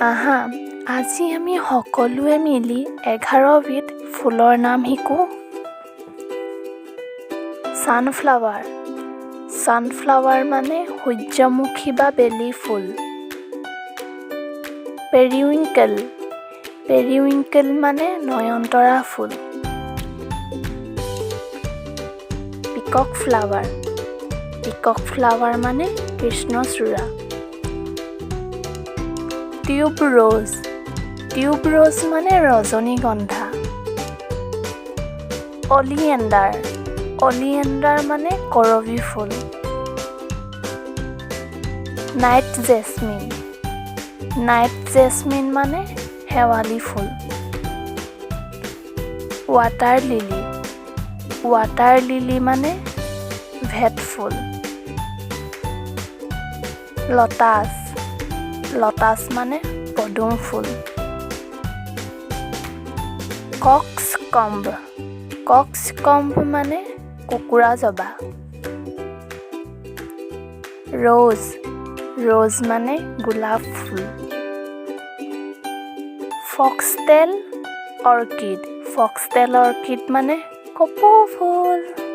আহা, আজি আমি সকলোৱে মিলি 11বিধ ফুলৰ নাম শিকোঁ। ছানফ্লাৱাৰ। ছানফ্লাৱাৰ মানে সূৰ্যমুখী বা বেলি ফুল। পেৰিউইংকেল। পেৰিউইংকেল মানে নয়নতৰা ফুল। পিকক ফ্লাৱাৰ। পিকক ফ্লাৱাৰ মানে কৃষ্ণচূড়া। Tube rose. টিউব ৰ'জ মানে ৰজনীগন্ধা। অলিয়েণ্ডাৰ। অলিয়েণ্ডাৰ মানে কৰবী ফুল। Night jasmine. নাইট জেচমিন মানে শেৱালি ফুল। Water lily. Water lily মানে ভেট ফুল। লটাছ। লটাছ মানে পদুম ফুল। কক্সকম্ব। কক্সকম্ব মানে কুকুৰা জবা। ৰ'জ। ৰ'জ মানে গোলাপ ফুল। Foxtail orchid. ফক্সটেল অৰ্কিড মানে কপৌ ফুল।